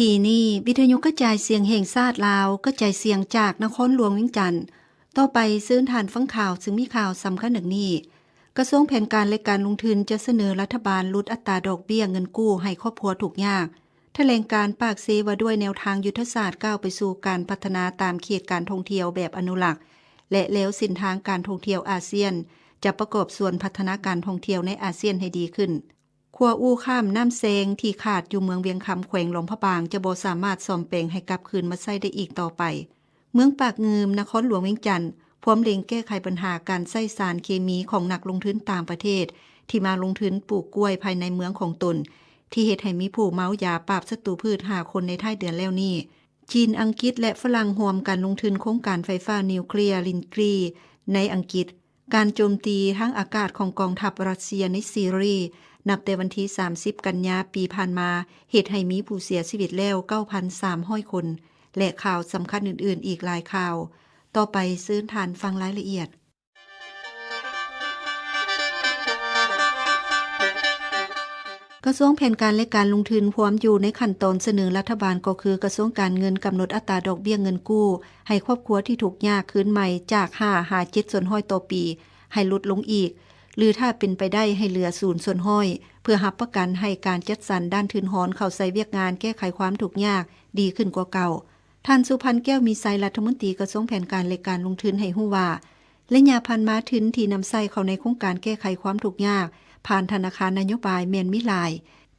ທີ່ນີ້ ວິທະຍຸກະຈາຍສຽງແຫ່ງຊາດລາວ ກະຈາຍສຽງຈາກນະຄອນຫຼວງວຽງຈັນ. ຕໍ່ໄປເຊີນທ່ານຟັງຂ່າວ ຊຶ່ງມີຂ່າວສຳຄັນດັ່ງນີ້. ກະຊວງແຜນການ ແລະ ການລົງທຶນ ຈະສະເໜີລັດຖະບານຫຼຸດອັດຕາດອກເບ້ຍເງິນກູ້ໃຫ້ຄອບຄົວທຸກຍາກ. ຖະແຫຼງການປາກເຊວ່າດ້ວຍແນວທາງຍຸດທະສາດກ້າວໄປສູ່ການພັດທະນາຕາມເຂດການທ່ອງທ່ຽວແບບອະນຸລັກ ແລະ ແລວເສັ້ນທາງການທ່ອງທ່ຽວອາຊຽນ ຈະປະກອບສ່ວນພັດທະນາການທ່ອງທ່ຽວໃນອາຊຽນໃຫ້ດີຂຶ້ນ. ຂົວອູ້ຂ້າມນ້ຳແຊງທີ່ຂາດຢູ່ເມືອງວຽງຄຳ ແຂວງຫຼວງພະບາງ ຈະບໍ່ສາມາດສ້ອມແປງໃຫ້ກັບຄືນມາໃຊ້ໄດ້ອີກຕໍ່ໄປ. ເມືອງປາກງື່ມ ນະຄອນຫຼວງວຽງຈັນ ພວມເລັງແກ້ໄຂບັນຫາການໃຊ້ສານເຄມີຂອງນັກລົງທຶນຕ່າງປະເທດ ທີ່ມາລົງທຶນປູກກ້ວຍພາຍໃນເມືອງຂອງຕົນ ທີ່ເຮັດໃຫ້ມີຜູ້ເມົາຢາປາບສັດຕູພືດຫ້າຄົນໃນທ້າຍເດືອນແລ້ວນີ້. ຈີນ, ອັງກິດ ແລະ ຝຣັ່ງຮ່ວມກັນລົງທຶນໂຄງການໄຟຟ້ານິວເຄລຍລິນກຣີໃນອັງກິດ. ການໂຈມຕີທາງອາກາດຂອງກອງທັບຣັດເຊຍໃນຊີເຣຍ ນັບແຕ່ວັນທີສາມສິບ ກັນຍາປີຜ່ານມາ ເຮັດໃຫ້ມີຜູ້ເສຍຊີວິດແລ້ວ ເກົ້າພັນສາມຮ້ອຍຄົນ ແລະ ຂ່າວສຳຄັນອື່ນໆອີກຫຼາຍຂ່າວ. ຕໍ່ໄປເຊີນທ່ານຟັງລາຍລະອຽດ. ກະຊວງແຜນການ ແລະ ການລົງທຶນ ພວມຢູ່ໃນຂັ້ນຕອນສະເໜີລັດຖະບານ ກໍຄືກະຊວງການເງິນ ກຳນົດອັດຕາດອກເບ້ຍເງິນກູ້ໃຫ້ຄອບຄົວທີ່ທຸກຍາກຄືນໃໝ່ຈາກຫ້າຫາເຈັດສ່ວນຮ້ອຍຕໍ່ປີ ໃຫ້ຫຼຸດລົງອີກ ຫຼື ຖ້າເປັນໄປໄດ້ໃຫ້ເຫຼືອສູນສ່ວນຮ້ອຍ ເພື່ອຮັບປະກັນໃຫ້ການຈັດສັນດ້ານທຶນຮອນເຂົ້າໃສ່ວຽກງານແກ້ໄຂຄວາມທຸກຍາກດີຂຶ້ນກວ່າເກົ່າ. ທ່ານ ສຸພັນ ແກ້ວມີໄຊ ລັດຖະມົນຕີກະຊວງແຜນການ ແລະ ການລົງທຶນ ໃຫ້ຮູ້ວ່າ ໄລຍະຜ່ານມາ ທຶນທີ່ນຳໃຊ້ເຂົ້າໃນໂຄງການແກ້ໄຂຄວາມທຸກຍາກຜ່ານທະນາຄານນະໂຍບາຍແມ່ນມີຫຼາຍ,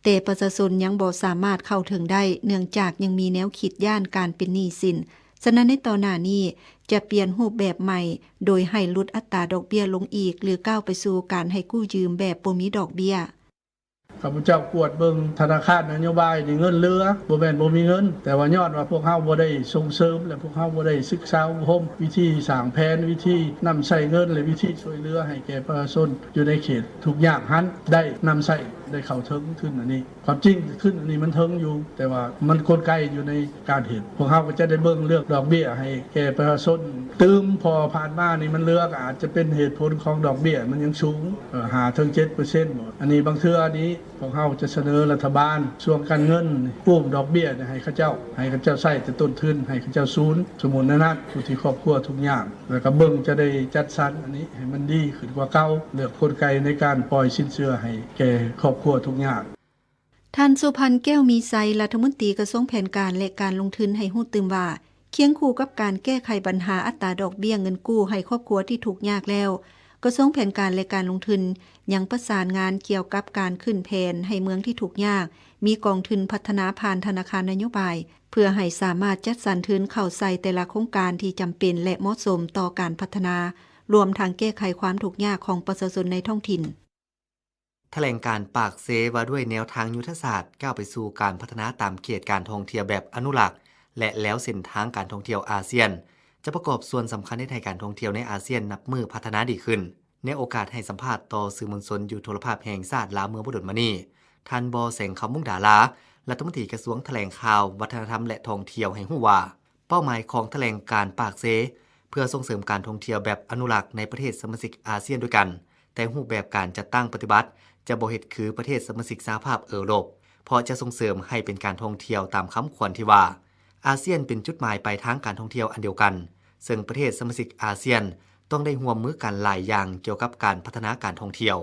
ແຕ່ປະຊາຊົນຍັງບໍ່ສາມາດເຂົ້າເຖິງໄດ້ ເນື່ອງຈາກຍັງມີແນວຄິດຢ້ານການເປັນໜີ້ສິນ. ສະນັ້ນໃນຕໍ່ໜ້ານີ້ຈະປ່ຽນຮູບແບບໃໝ່ ໂດຍໃຫ້ຫຼຸດອັດຕາດອກເບ້ຍລົງອີກ ຫຼື ກ້າວໄປສູ່ການໃຫ້ກູ້ຢືມແບບບໍ່ມີດອກເບ້ຍ. ຂ້າພະເຈົ້າກວດເບິ່ງທະນາຄານນະໂຍບາຍນີ້ ເງິນເຫຼືອ ບໍ່ແມ່ນບໍ່ມີເງິນ, ແຕ່ວ່າຍ້ອນວ່າພວກເຮົາບໍ່ໄດ້ສົ່ງເສີມ ແລະ ພວກເຮົາບໍ່ໄດ້ສຶກສາອົບຮົມ ວິທີສ້າງແຜນ ວິທີນຳໃຊ້ເງິນ ແລະ ວິທີຊ່ວຍເຫຼືອໃຫ້ແກ່ປະຊາຊົນຢູ່ໃນເຂດທຸກຍາກຫັ້ນ ໄດ້ນຳໃຊ້ ໄດ້ເຂົ້າເຖິງທຶນອັນນີ້. ຄວາມຈິງທຶນອັນນີ້ມັນເຖິງຢູ່ ແຕ່ວ່າມັນກົນໄກຢູ່ໃນການເຮັດ. ພວກເຮົາກໍຈະໄດ້ເບິ່ງເລື່ອງດອກເບ້ຍໃຫ້ແກ່ປະຊາຊົນຕື່ມ, ເພາະວ່າຜ່ານມານີ້ມັນເຫຼືອ ກໍອາດຈະເປັນເຫດຜົນຂອງດອກເບ້ຍມັນຍັງສູງ ເອີ ຫ້າເຖິງເຈັດເປີເຊັນບໍ. ອັນນີ້ບາງເທື່ອນີ້ ພວກເຮົາຈະສະເໜີລັດຖະບານ ກະຊວງການເງິນ ໂອມດອກເບ້ຍໃຫ້ເຂົາເຈົ້າ, ໃຫ້ເຂົາເຈົ້າໃຊ້ແຕ່ຕົ້ນທຶນ ໃຫ້ເຂົາເຈົ້າສູນ. ສົມມຸດແນວນັ້ນ ຜູ້ທີ່ຄອບຄົວທຸກຍາກ ແລ້ວກໍເບິ່ງຈະໄດ້ຈັດສັນອັນນີ້ໃຫ້ມັນດີຂຶ້ນກວ່າເກົ່າ, ເລືອກກົນໄກໃນການປ່ອຍສິນເຊື່ອໃຫ້ແກ່ຄອບຄົວທຸກຍາກ. ທ່ານ ສຸພັນ ແກ້ວມີໄຊ ລັດຖະມົນຕີກະຊວງແຜນການ ແລະ ການລົງທຶນ ໃຫ້ຮູ້ຕື່ມວ່າ ຄຽງຄູ່ກັບການແກ້ໄຂບັນຫາອັດຕາດອກເບ້ຍເງິນກູ້ໃຫ້ຄອບຄົວທີ່ທຸກຍາກແລ້ວ, ກະຊວງແຜນການ ແລະ ການລົງທຶນ ຍັງປະສານງານກ່ຽວກັບການຂຶ້ນແຜນໃຫ້ເມືອງທີ່ທຸກຍາກ ມີກອງທຶນພັດທະນາຜ່ານທະນາຄານນະໂຍບາຍ ເພື່ອໃຫ້ສາມາດຈັດສັນທຶນເຂົ້າໃສ່ແຕ່ລະໂຄງການທີ່ຈຳເປັນ ແລະ ເໝາະສົມຕໍ່ການພັດທະນາ, ລວມທັງແກ້ໄຂຄວາມທຸກຍາກຂອງປະຊາຊົນໃນທ້ອງຖິ່ນ. ຖະແຫຼງການປາກເຊວ່າດ້ວຍແນວທາງຍຸດທະສາດກ້າວໄປສູ່ການພັດທະນາຕາມເຂດການທ່ອງທ່ຽວແບບອະນຸລັກ ແລະ ແລວເສັ້ນທາງການທ່ອງທ່ຽວອາຊຽນ ຈະປະກອບສ່ວນສຳຄັນເຮັດໃຫ້ການທ່ອງທ່ຽວໃນອາຊຽນນັບມື້ພັດທະນາດີຂຶ້ນ. ໃນໂອກາດໃຫ້ສຳພາດຕໍ່ສື່ມວນຊົນຢູ່ໂທລະພາບແຫ່ງຊາດລາວເມື່ອບໍ່ດົນມານີ້, ທ່ານ ບໍ່ແສງຄຳ ວົງດາລາ ລັດຖະມົນຕີກະຊວງຖະແຫຼງຂ່າວ ວັດທະນະທຳ ແລະ ທ່ອງທ່ຽວ ໃຫ້ຮູ້ວ່າ ເປົ້າໝາຍຂອງຖະແຫຼງການປາກເຊ ເພື່ອສົ່ງເສີມການທ່ອງທ່ຽວແບບອະນຸລັກໃນປະເທດສະມາຊິກອາຊຽນດ້ວຍກັນ, ແຕ່ຮູບແບບການຈັດຕັ້ງປະຕິບັດຈະບໍ່ເຮັດຄືປະເທດສະມາຊິກສະຫະພາບເອີຣົບ, ເພາະຈະສົ່ງເສີມໃຫ້ເປັນການທ່ອງທ່ຽວຕາມຄຳຂວັນທີ່ວ່າ ອາຊຽນເປັນຈຸດໝາຍປາຍທາງການທ່ອງທ່ຽວອັນດຽວກັນ, ເຊິ່ງປະເທດສະມາຊິກອາຊຽນຕ້ອງໄດ້ຮ່ວມມືກັນຫຼາຍຢ່າງກ່ຽວກັບການພັດທະນາການທ່ອງທ່ຽວ.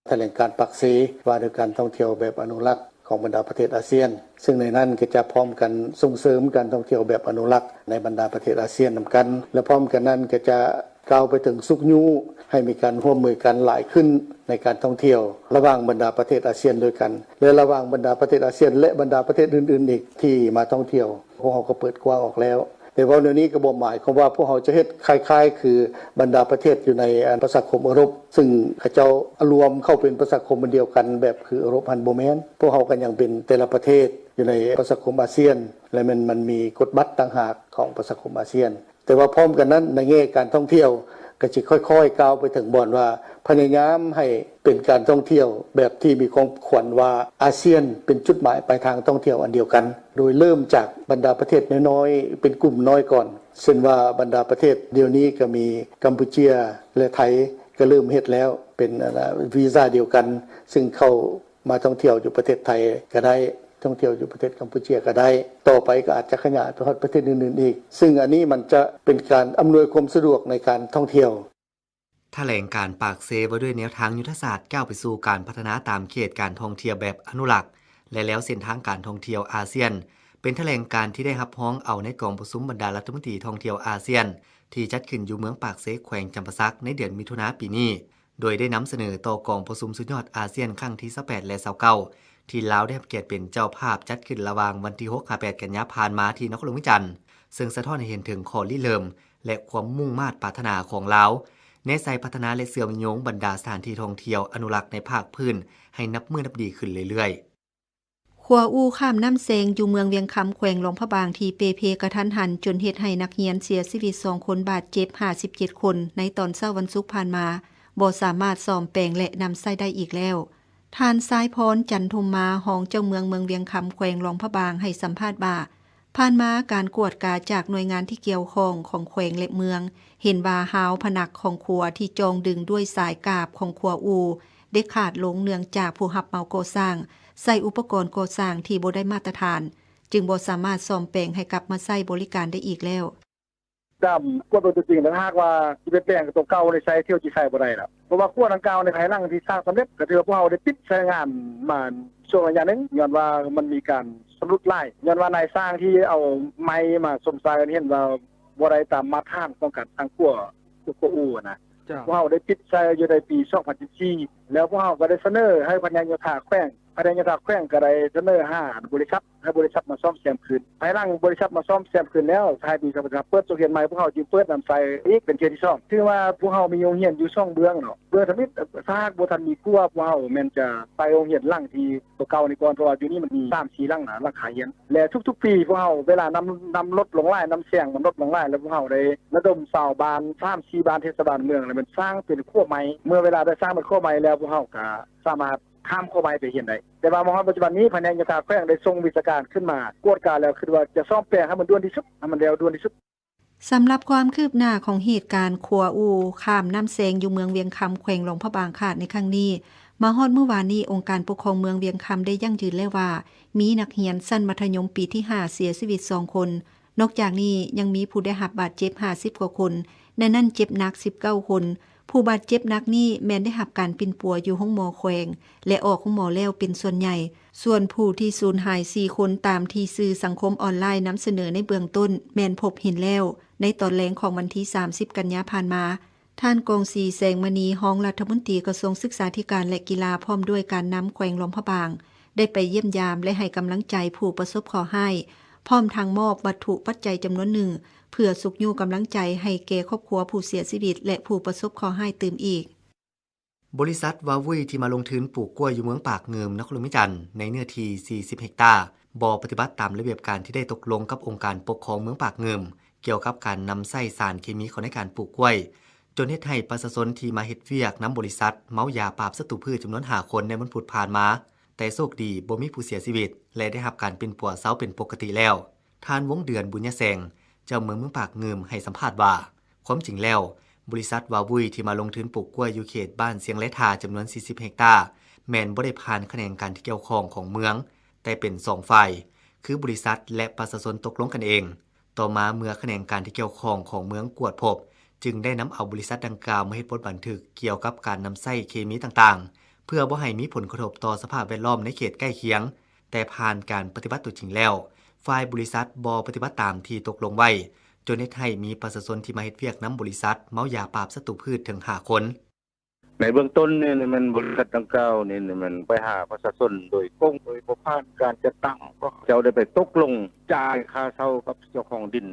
ຖະແຫຼງການປາກເຊວ່າດ້ວຍການທ່ອງທ່ຽວແບບອະນຸລັກຂອງບັນດາປະເທດອາຊຽນ, ຊຶ່ງໃນນັ້ນກໍຈະພ້ອມກັນສົ່ງເສີມການທ່ອງທ່ຽວແບບອະນຸລັກໃນບັນດາປະເທດອາຊຽນນຳກັນ, ແລະ ພ້ອມກັນນັ້ນກໍຈະກ່າວໄປເຖິງຊຸກຍູ້ໃຫ້ມີການຮ່ວມມືກັນຫຼາຍຂຶ້ນໃນການທ່ອງທ່ຽວລະຫວ່າງບັນດາປະເທດອາຊຽນດ້ວຍກັນ ແລະ ລະຫວ່າງບັນດາປະເທດອາຊຽນ ແລະ ບັນດາປະເທດອື່ນໆອີກທີ່ມາທ່ອງທ່ຽວ. ພວກເຮົາກໍເປີດກວ້າງອອກແລ້ວ. ແຕ່ເວົ້າແນວນີ້ກໍບໍ່ໝາຍຄວາມວ່າພວກເຮົາຈະເຮັດຄ້າຍໆຄືບັນດາປະເທດຢູ່ໃນ ອັນ ປະຊາຄົມເອີຣົບ, ຊຶ່ງເຂົາເຈົ້າລວມເຂົ້າເປັນປະຊາຄົມອັນດຽວກັນແບບຄືເອີຣົບຫັ້ນ ບໍ່ແມ່ນ. ພວກເຮົາກໍຍັງເປັນແຕ່ລະປະເທດຢູ່ໃນປະຊາຄົມອາຊຽນ ແລະ ແມ່ນມັນມີກົດບັດຕ່າງຫາກຂອງປະຊາຄົມອາຊຽນ. ແຕ່ວ່າພ້ອມກັນນັ້ນ ໃນແງ່ການທ່ອງທ່ຽວ ກໍຈະຄ່ອຍໆກ້າວໄປເຖິງບ່ອນວ່າ ພະຍາຍາມໃຫ້ເປັນການທ່ອງທ່ຽວແບບທີ່ມີຄວາມຂວັນວ່າ ອາຊຽນເປັນຈຸດໝາຍປາຍທາງທ່ອງທ່ຽວອັນດຽວກັນ, ໂດຍເລີ່ມຈາກບັນດາປະເທດນ້ອຍໆ ເປັນກຸ່ມນ້ອຍກ່ອນ, ເຊັ່ນວ່າບັນດາປະເທດດຽວນີ້ກໍມີກຳປູເຈຍ ແລະ ໄທ ກໍເລີ່ມເຮັດແລ້ວ ເປັນ ອັນ ນະ ວີຊາດຽວກັນ, ຊຶ່ງເຂົ້າ ມາທ່ອງທ່ຽວຢູ່ປະເທດໄທກໍໄດ້, ແຕ່ ທ່ອງທ່ຽວຢູ່ປະເທດກຳປູເຈຍກໍໄດ້. ຕໍ່ໄປກໍອາດຈະຂະຫຍາຍໄປຮອດປະເທດອື່ນໆອີກ, ຊຶ່ງອັນນີ້ມັນຈະເປັນການອຳນວຍຄວາມສະດວກໃນການທ່ອງທ່ຽວ. ຖະແຫຼງການປາກເຊວ່າດ້ວຍແນວທາງຍຸດທະສາດກ້າວໄປສູ່ການພັດທະນາຕາມເຂດການທ່ອງທ່ຽວແບບອະນຸລັກ ແລະ ແລ້ວເສັ້ນທາງການທ່ອງທ່ຽວອາຊຽນ ເປັນຖະແຫຼງການທີ່ໄດ້ຮັບຮອງເອົາໃນກອງປະຊຸມບັນດາລັດຖະມົນຕີທ່ອງທ່ຽວອາຊຽນ ທີ່ຈັດຂຶ້ນຢູ່ເມືອງປາກເຊ ແຂວງຈຳປາສັກ ໃນເດືອນມິຖຸນາປີນີ້, ໂດຍໄດ້ນຳສະເໜີຕໍ່ກອງປະຊຸມສຸດຍອດອາຊຽນຄັ້ງທີຊາວແປດ ແລະ ຊາວເກົ້າ ທີ່ລາວໄດ້ຮັບກຽດເປັນເຈົ້າພາບຈັດຂຶ້ນລະຫວ່າງວັນທີຫົກຫາແປດກັນຍາຜ່ານມາທີ່ນະຄອນຫຼວງວຽງຈັນ, ເຊິ່ງສະທ້ອນໃຫ້ເຫັນເຖິງຂໍ້ລິເລີ່ມ ແລະ ຄວາມມຸ່ງມາດປາດຖະໜາຂອງລາວ ແນໃສ່ພັດທະນາ ແລະ ເຊື່ອມໂຍງບັນດາສະຖານທີ່ທ່ອງທ່ຽວອະນຸລັກໃນພາກພື້ນໃຫ້ນັບມື້ນັບດີຂຶ້ນເລື້ອຍໆ. ຂົວອູ້ຂ້າມນ້ຳແຊງຢູ່ເມືອງວຽງຄຳ ແຂວງຫຼວງພະບາງ ທີ່ເປ່ເພກະທັນຫັນ ຈົນເຮັດໃຫ້ນັກຮຽນເສຍຊີວິດສອງຄົນ, ບາດເຈັບຫ້າສິບເຈັດຄົນ ໃນຕອນເຊົ້າວັນສຸກຜ່ານມາ ບໍ່ສາມາດສ້ອມແປງ ແລະ ນຳໃຊ້ໄດ້ອີກແລ້ວ. ທ່ານ ຊາຍພອນ ຈັນທຸມມາ ຮອງເຈົ້າເມືອງເມືອງວຽງຄຳ ແຂວງຫຼວງພະບາງ ໃຫ້ສຳພາດວ່າ ຜ່ານມາການກວດກາຈາກໜ່ວຍງານທີ່ກ່ຽວຂ້ອງຂອງແຂວງ ແລະ ເມືອງ ເຫັນວ່າຮາວພະໜັກຂອງຂົວທີ່ຈ່ອງດຶງດ້ວຍສາຍກາບຂອງຂົວອູ່ ໄດ້ຂາດລົງເນື່ອງຈາກຜູ້ຮັບເໝົາກໍ່ສ້າງໃຊ້ອຸປະກອນກໍ່ສ້າງທີ່ບໍ່ໄດ້ມາດຕະຖານ, ຈຶ່ງບໍ່ສາມາດສ້ອມແປງໃຫ້ກັບມາໃຊ້ບໍລິການໄດ້ອີກແລ້ວ. ຕາມກວດເບິ່ງຕົວຈິງ ຖ້າຫາກວ່າຊິໄປແປງຕົວເກົ່າໃນໃຊ້ ຖືວ່າຊິໃຊ້ບໍ່ໄດ້ແລ້ວ ເພາະວ່າຂົວດັ່ງກ່າວໃນພາຍຫຼັງທີ່ສ້າງສຳເລັດ ກໍຖືວ່າພວກເຮົາໄດ້ປິດໃຊ້ງານມາຊ່ວງໄລຍະໜຶ່ງ ຍ້ອນວ່າມັນມີການຊຳລຸດຫຼາຍ ຍ້ອນວ່ານາຍຊ່າງທີ່ເອົາໄມ້ມາຊົມຊາຍເຫັນວ່າບໍ່ໄດ້ຕາມມາດຕະຖານຂອງການສ້າງຂົວ ຂົວອູ່ຫັ້ນນະ. ເຈົ້າ. ພວກເຮົາໄດ້ປິດໃຊ້ຢູ່ໃນປີສອງພັນສິບສີ່ ແລ້ວພວກເຮົາກໍໄດ້ສະເໜີໃຫ້ພະແນກໂຍທາແຂວງ ພະແນກໂຍທາແຂວງກໍໄດ້ສະເໜີຫາບໍລິສັດ ໃຫ້ບໍລິສັດມາສ້ອມແຊມຄືນ. ພາຍຫຼັງບໍລິສັດມາສ້ອມແຊມຄືນແລ້ວ ທ້າຍປີສອງພັນສິບຫ້າ ເປີສອງພັນສິບຫົກ ພວກເຮົາຈຶ່ງເປີດນຳໃຊ້ອີກເປັນເທື່ອທີສອງ. ຖືວ່າພວກເຮົາມີໂຮງຮຽນຢູ່ສອງເບື້ອງເນາະ, ເບື້ອງທຳອິດ ຖ້າຫາກບໍ່ທັນມີຂົວ ພວກເຮົາແມ່ນຈະໃສ່ໂຮງຮຽນຫຼັງທີ່ຕົວເກົ່ານີ້ກ່ອນ ເພາະວ່າຢູ່ນີ້ມັນມີສາມສີ່ຫຼັງນະ ຫຼັງຄາຮຽນ. ແລະ ທຸກໆປີພວກເຮົາ ເວລານ້ຳ ນ້ຳລົດລົງຫຼາຍ ນ້ຳແຊງມັນລົດລົງຫຼາຍ ແລ້ວພວກເຮົາໄດ້ລະດົມຊາວບ້ານ ສາມສີ່ບ້ານເທດສະບານເມືອງ ແລ້ວແມ່ນສ້າງເປັນຂົວໃໝ່. ເມື່ອເວລາໄດ້ສ້າງເປັນຂົວໃໝ່ແລ້ວ ພວກເຮົາກະສາມາດ ຂ້າມຂົວໃໝ່ໄປຮຽນໄດ້. ແຕ່ວ່າມາຮອດປັດຈຸບັນນີ້ ພະແນກໂຍທາແຂວງໄດ້ສົ່ງວິຊາການຂຶ້ນມາກວດກາແລ້ວ ຄິດວ່າຈະສ້ອມແປງໃຫ້ມັນດ່ວນທີ່ສຸດ ໃຫ້ມັນແລ້ວດ່ວນທີ່ສຸດ. ສຳລັບຄວາມຄືບໜ້າຂອງເຫດການຂົວອູ່ຂ້າມນ້ຳແຊງຢູ່ເມືອງວຽງຄຳ ແຂວງຫຼວງພະບາງຂາດໃນຄັ້ງນີ້, ມາຮອດມື້ວານນີ້ ອົງການປົກຄອງເມືອງວຽງຄຳໄດ້ຢັ້ງຢືນແລ້ວວ່າ ມີນັກຮຽນຊັ້ນມັດທະຍົມປີທີຫ້າເສຍຊີວິດສອງຄົນ. ນອກຈາກນີ້ຍັງມີຜູ້ໄດ້ຮັບບາດເຈັບຫ້າສິບກວ່າຄົນ, ໃນນັ້ນເຈັບໜັກສິບເກົ້າຄົນ. ຜູ້ບາດເຈັບໜັກນີ້ແມ່ນໄດ້ຮັບການປິ່ນປົວຢູ່ໂຮງໝໍແຂວງ ແລະ ອອກໂຮງໝໍແລ້ວເປັນສ່ວນໃຫຍ່. ສ່ວນຜູ້ທີ່ສູນຫາຍສີ່ຄົນ ຕາມທີ່ສື່ສັງຄົມອອນລາຍນຳສະເໜີໃນເບື້ອງຕົ້ນ ແມ່ນພົບເຫັນແລ້ວໃນຕອນແລງຂອງວັນທີສາມສິບ ກັນຍາຜ່ານມາ. ທ່ານ ກອງສີ ແສງມະນີ ຮອງລັດຖະມົນຕີກະຊວງສຶກສາທິການ ແລະ ກິລາ ພ້ອມດ້ວຍການນຳແຂວງຫຼວງພະບາງ ໄດ້ໄປຢ້ຽມຢາມ ແລະ ໃຫ້ກຳລັງໃຈຜູ້ປະສົບເຄາະຮ້າຍ, ພ້ອມທັງມອບວັດຖຸປັດໄຈຈຳນວນໜຶ່ງ ເພື່ອຊຸກຍູ້ກຳລັງໃຈໃຫ້ແກ່ຄອບຄົວຜູ້ເສຍຊີວິດ ແລະ ຜູ້ປະສົບເຄາະຮ້າຍຕື່ມອີກ. ບໍລິສັດວາວຸ້ຍທີ່ມາລົງທຶນປູກກ້ວຍຢູ່ເມືອງປາກງື່ມ ນະຄອນຫຼວງວຽງຈັນ ໃນເນື້ອທີ່ສີ່ສິບເຮັກຕາ ບໍ່ປະຕິບັດຕາມລະບຽບການທີ່ໄດ້ຕົກລົງກັບອົງການປົກຄອງເມືອງປາກງື່ມ ກ່ຽວກັບການນຳໃຊ້ສານເຄມີເຂົ້າໃນການປູກກ້ວຍ, ຈົນເຮັດໃຫ້ປະຊາຊົນທີ່ມາເຮັດວຽກນຳບໍລິສັດເມົາຢາປາບສັດຕູພືດຈຳນວນຫ້າຄົນໃນວັນພຸດຜ່ານມາ, ແຕ່ໂຊກດີບໍ່ມີຜູ້ເສຍຊີວິດ ແລະ ໄດ້ຮັບການປິ່ນປົວເຊົາເປັນປົກກະຕິແລ້ວ. ທ່ານ ວົງເດືອນ ບຸນຍະແສງ ເຈົ້າເມືອງເມືອງປາກງື່ມ ໃຫ້ສຳພາດວ່າ ຄວາມຈິງແລ້ວ, ບໍລິສັດວາວຸ້ຍທີ່ມາລົງທຶນປູກກ້ວຍຢູ່ເຂດບ້ານຊຽງແລທ່າ ຈຳນວນສີ່ສິບເຮັກຕາ ແມ່ນບໍ່ໄດ້ຜ່ານຂະແໜງການທີ່ກ່ຽວຂ້ອງຂອງເມືອງ, ແຕ່ເປັນສອງຝ່າຍ ຄືບໍລິສັດ ແລະ ປະຊາຊົນຕົກລົງກັນເອງ. ຕໍ່ມາເມື່ອຂະແໜງການທີ່ກ່ຽວຂ້ອງຂອງເມືອງກວດພົບ, ຈຶ່ງໄດ້ນຳເອົາບໍລິສັດດັ່ງກ່າວມາເຮັດບົດບັນທຶກກ່ຽວກັບການນຳໃຊ້ເຄມີຕ່າງໆ ເພື່ອບໍ່ໃຫ້ມີຜົນກະທົບຕໍ່ສະພາບແວດລ້ອມໃນເຂດໃກ້ຄຽງ, ແຕ່ຜ່ານການປະຕິບັດຕົວຈິງແລ້ວ, ຝ່າຍບໍລິສັດບໍ່ປະຕິບັດຕາມທີ່ຕົກລົງໄວ້, ຈົນເຮັດໃຫ້ມີປະຊາຊົນທີ່ມາເຮັດວຽກນຳບໍລິສັດເມົາຢາປາບສັດຕູພືດເຖິງຫ້າຄົນ. ໃນເບື້ອງຕົ້ນນີ້ແມ່ນບໍລິສັດດັ່ງກ່າວນີ້ແມ່ນໄປຫາປະຊາຊົນໂດຍກົງ ໂດຍບໍ່ຜ່ານການຈັດຕັ້ງ, ພວກເຈົ້າໄດ້ໄປຕົກລົງຈ່າຍຄ່າເຊົ່າກັບເຈົ້າຂອງດິນ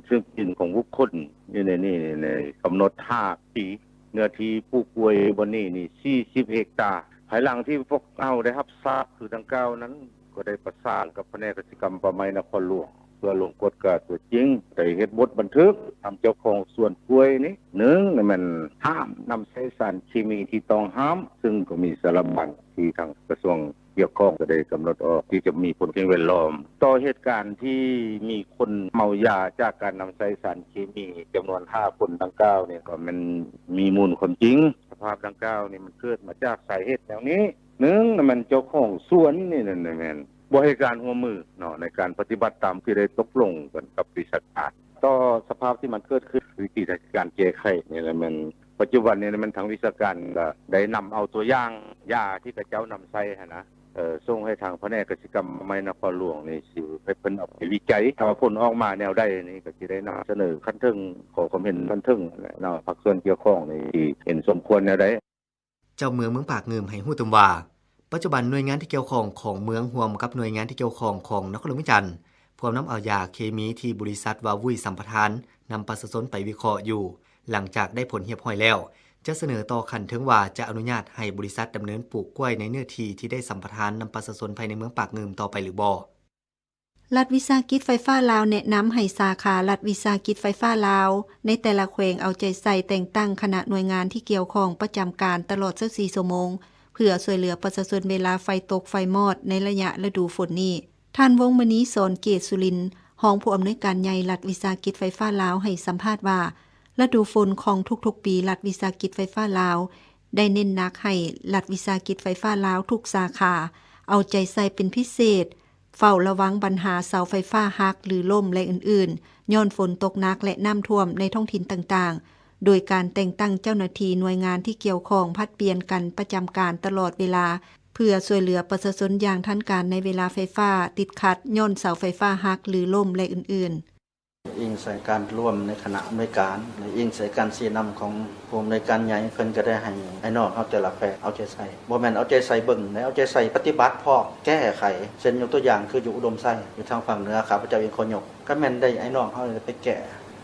ຊຶ່ງເປັນຂອງບຸກຄົນຢູ່ໃນນີ້ ໃນກຳນົດຫ້າປີ. ເນື້ອທີ່ປູກກ້ວຍຢູ່ບ່ອນນີ້ນີ້ສີ່ສິບເຮັກຕາ. ພາຍຫຼັງທີ່ພວກເຮົາໄດ້ຮັບຊາບຄືດັ່ງກ່າວນັ້ນ ກໍໄດ້ປະສານກັບພະແນກກະສິກຳປ່າໄມ້ນະຄອນຫຼວງ ເພື່ອລົງກວດກາຕົວຈິງ, ໄດ້ເຮັດບົດບັນທຶກນຳເຈົ້າຂອງສວນກ້ວຍນີ້. ໜຶ່ງ ແມ່ນຫ້າມນຳໃຊ້ສານເຄມີທີ່ຕ້ອງຫ້າມ, ຊຶ່ງກໍມີສາລະບັນທີ່ທາງກະຊວງກ່ຽວຂ້ອງກໍໄດ້ກຳນົດອອກ ທີ່ຈະມີຜົນກະທົບຕໍ່ສິ່ງແວດລ້ອມ. ຕໍ່ເຫດການທີ່ມີຄົນເມົາຢາຈາກການນຳໃຊ້ສານເຄມີຈຳນວນຫ້າຄົນດັ່ງກ່າວນີ້ ກໍແມ່ນມີມູນຄວາມຈິງ. ສະພາບດັ່ງກ່າວນີ້ມັນເກີດມາຈາກສາເຫດແນວນີ້. ໜຶ່ງ ແມ່ນເຈົ້າຂອງສວນນີ້ນັ້ນແມ່ນ ບໍ່ໃຫ້ການຮ່ວມມືເນາະ ໃນການປະຕິບັດຕາມທີ່ໄດ້ຕົກລົງກັນກັບວິຊາການ ຕໍ່ສະພາບທີ່ມັນເກີດຂຶ້ນ. ວິທີການແກ້ໄຂນີ້ແຫຼະແມ່ນ ປັດຈຸບັນນີ້ແມ່ນທາງວິຊາການກໍໄດ້ນຳເອົາຕົວຢ່າງຢາທີ່ເຂົາເຈົ້ານຳໃຊ້ຫັ້ນນະ ເອີ ສົ່ງໃຫ້ທາງພະແນກກະສິກຳປ່າໄມ້ນະຄອນຫຼວງນີ້ ຊິໃຫ້ເພິ່ນເອົາໄປວິໄຈ. ຖ້າວ່າຜົນອອກມາແນວໃດນີ້ ກໍຊິໄດ້ນຳສະເໜີຂັ້ນເທິງ ຂໍຄວາມເຫັນຂັ້ນເທິງຫັ້ນແຫຼະເນາະ ພາກສ່ວນກ່ຽວຂ້ອງນີ້ຊິເຫັນສົມຄວນແນວໃດ. ເຈົ້າເມືອງເມືອງປາກງື່ມໃຫ້ຮູ້ຕື່ມວ່າ ປັດຈຸບັນໜ່ວຍງານທີ່ກ່ຽວຂ້ອງຂອງເມືອງ ຮ່ວມກັບໜ່ວຍງານທີ່ກ່ຽວຂ້ອງຂອງນະຄອນຫຼວງວຽງຈັນ ພວມນຳເອົາຢາເຄມີທີ່ບໍລິສັດວາວຸ້ຍສຳປະທານ ນຳປະຊາຊົນໄປວິເຄາະຢູ່. ຫຼັງຈາກໄດ້ຜົນຮຽບຮ້ອຍແລ້ວ ຈະສະເໜີຕໍ່ຂັ້ນເທິງວ່າຈະອະນຸຍາດໃຫ້ບໍລິສັດດຳເນີນປູກກ້ວຍໃນເນື້ອທີ່ທີ່ໄດ້ສຳປະທານນຳປະຊາຊົນພາຍໃນເມືອງປາກງື່ມຕໍ່ໄປຫຼືບໍ່. ລັດວິສາຫະກິດໄຟຟ້າລາວແນະນຳໃຫ້ສາຂາລັດວິສາຫະກິດໄຟຟ້າລາວ ໃນແຕ່ລະແຂວງເອົາໃຈໃສ່ແຕ່ງຕັ້ງຄະນະໜ່ວຍງານທີ່ກ່ຽວຂ້ອງປະຈຳການຕະຫຼອດຊາວສີ່ຊົ່ວໂມງ ເພື່ອຊ່ວຍເຫຼືອປະຊາຊົນເວລາໄຟຕົກໄຟມອດໃນໄລຍະລະດູຝົນນີ້. ທ່ານ ວົງມະນີສອນເກດສຸລິນ ຮອງຜູ້ອຳນວຍການໃຫຍ່ລັດວິສາຫະກິດໄຟຟ້າລາວ ໃຫ້ສຳພາດວ່າ ລະດູຝົນຂອງທຸກໆປີ ລັດວິສາຫະກິດໄຟຟ້າລາວ ໄດ້ເນັ້ນໜັກໃຫ້ລັດວິສາຫະກິດໄຟຟ້າລາວທຸກສາຂາ ເອົາໃຈໃສ່ເປັນພິເສດ ເຝົ້າລະວັງບັນຫາເສົາໄຟຟ້າຫັກ ຫຼື ລົ້ມ ແລະ ອື່ນໆ ຍ້ອນຝົນຕົກໜັກ ແລະ ນ້ຳຖ້ວມໃນທ້ອງຖິ່ນຕ່າງໆ ໂດຍການແຕ່ງຕັ້ງເຈົ້າໜ້າທີ່ໜ່ວຍງານທີ່ກ່ຽວຂ້ອງຜັດປ່ຽນກັນປະຈຳການຕະຫຼອດເວລາ ເພື່ອຊ່ວຍເຫຼືອປະຊາຊົນຢ່າງທັນການໃນເວລາໄຟຟ້າຕິດຂັດຍ້ອນເສົາໄຟຟ້າຫັກ ຫຼື ລົ້ມ ແລະ ອື່ນໆ. ອີງໃສ່ການລວມໃນຄະນະອຳນວຍການ ແລະ ອີງໃສ່ການຊີ້ນຳຂອງຜູ້ອຳນວຍການໃຫຍ່ ເພິ່ນກໍໄດ້ໃຫ້ອ້າຍນ້ອງເຮົາແຕ່ລະແຂວງເອົາໃຈໃສ່ ບໍ່ແມ່ນເອົາໃຈໃສ່ເບິ່ງໃດ ເອົາໃຈໃສ່ປະຕິບັດພ້ອມ ແກ້ໄຂ. ເຊັ່ນ ຍົກຕົວຢ່າງຄືຢູ່ອຸດົມໄຊ ຢູ່ທາງພາກເໜືອ ຂ້າພະເຈົ້າເອງຂໍຍົກ ກໍແມ່ນໄດ້ອ້າຍນ້ອງເຮົາໄປແກ້